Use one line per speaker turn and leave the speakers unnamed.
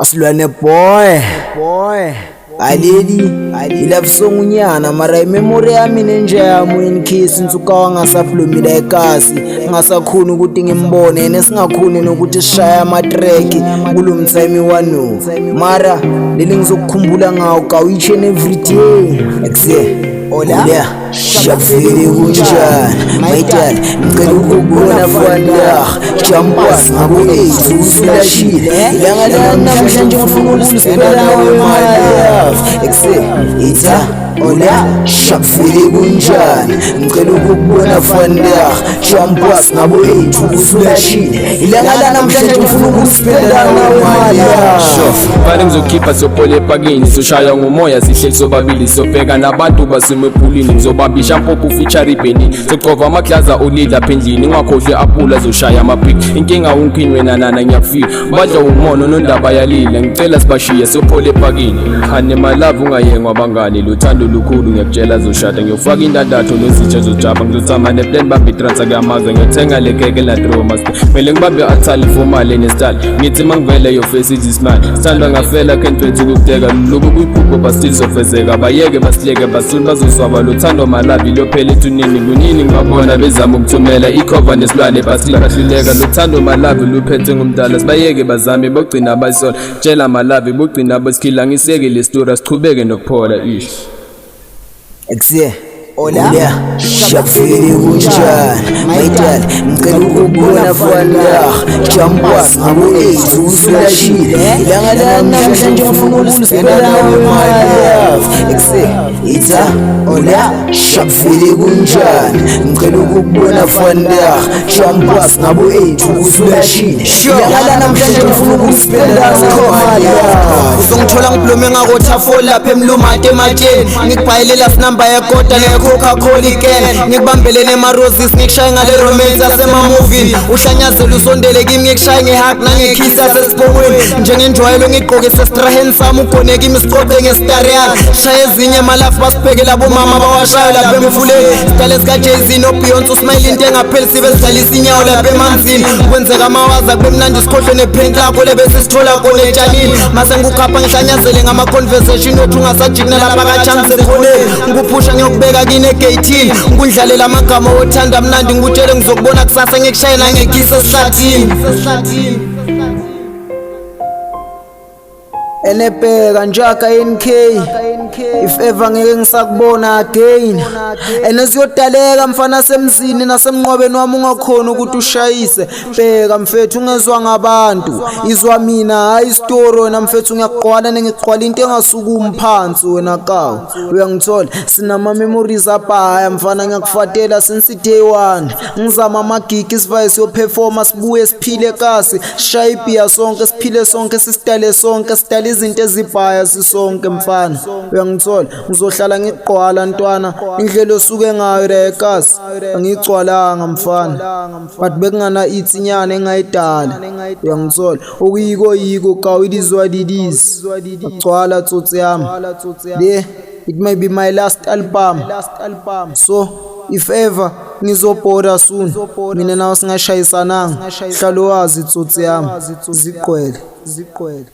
Asilwane boy. Boy. Aleli ilove song unyana mara imemory yami nenja yami in case nsuka wangasablomila ekasi ngingasakhoni ukuthi ngimbone nesingakhoni nokuthi sishaye ama-track kulo mthayimi wano mara leli ngizokukhumbula ngawo kawu each and every day ekuse Hola. Shafile kunjani my dad ngicela ukukubona vandag jump-us ngabo-eight usulashile ilanga lami namhlanje ngifuna ukulispenda nawe my love ekuse itha Hola shafile kunjani ngicela ukukubona vandag jump-us ngabo-eight usulashile ilanga la namhlanje ngifuna ukulispenda nawe my love.
Vale ngizokhipha siyophola epakini, sizoshaywa ngumoya sihleli sobabili, sizobheka nabantu basemephulini, ngizobamba ishampoo feature ibheni, socova amaklaza olile lapha endlini, ungakhohlwe apula zoshaya amaphiki, inkinga unkhini wena nana ngiyakufika, badla umono nondaba yalile, ngicela sibashiye siyophola epakini, honey my love ungayengwa abangani, luthando lukhulu ngiyakutshela zoshada, ngiyofaka indandatho nozitsha zojaba, ngizozama neplan bambe itransa kuyamaza, ngiyothenga le keke la master, kumele ngibambe athali formale nestyle, ngithi mangivele your face is smile, sithandwa ngafela can't wait ukukuteka, lokhu kuyiphupho but still zofezeka, bayeke basileke basuni bazoswaba, luthando malabi luyophela ethunini, kunini ngibabona bezama ukuthumela ikhova nesilwane but still bahluleka, luthando malabi luphethe ngumdala, sibayeke bazame bogcina bayisola, tshela malabi bogcina basikhila, ngiseke le story asichubeke nokuphola ish.
Ekuse Hola Shafile kunjani my dad ngicela ukukubona vandag jump-us ngabo-eight usulashile ilanga la namhlanje ngifuna ukulispenda nawe my love ekuse itha Hola shafile kunjani ngicela ukukubona vandag jump-us ngabo-eight usulashile ilanga la namhlanje ngifuna ukulispenda nawe my love.
Uzongithola ngiblome ngakothafo lapha emlumate ematsheni, ngikubhayelela sinamba yekota ne-Coca-Cola iken, ngikubambele nema-roses, ngikushaye ngale romance yasemamuvini, uhlanyazela usondele kimi, ngikushaye nge-hug nangekhisi yasesibongweni, njengenjwayelo ngigqoke sesitraheni sami, ugone kimi siqoqe ngestariyana, shaye ezinye malafu basibheke labomama bawashayo lapha emfuleni, sidale sika-Jay-Z no-Beyonce, usmayile into engapheli, sibe sidlalisa inyawo lapha emanzini, kwenzeka amawaza kube mnandi sikhohlwe nephenti lakho lebese sithola kona etshanini, mase ngikukhapha ngihlanyazele ngama-conversation wethu ungasajiki nalapha kachance ekhoneni, ngikuphusha ngiyokubeka kini egeyithini, ngikundlalela amagama othanda mnandi, ngikutshele ngizokubona kusasa, ngikushaye nangekhisi esihlathini.
Enebheka njaka NK if ever ngeke ngisakubona again ene siyodaleka mfana semzini nasemnqwabeni wami ungakhona ukuthi ushayise, bheka mfethu ungezwa ngabantu, izwa mina hayi story wena mfethu, ngiyakugqwala nengigqwala into engasukumi phansi wena kawu, uyangithola, sinama memories abhaya mfana, ngiyakufatela since day one, ngizama amagigi sivaye siyoperforma sibuye siphile kasi, sishaye ibhiya sonke siphile sonke sisitale sonke sidale izinto ezibhaya sisonke mfana, uyangithola, ngizohlala ngigqwala ntwana, indlela osuke ngayo la ekasi angigcwalanga mfana, but bekungana itsinyana engayidala, uyangithola, okuyiko yiko kawu it is what it is, agcwala tsotsi yami le, it may be my last album, so if ever ngizobhoda soon mina nawe singashayisananga, hlala wazi tsotsi yami, zigqwele.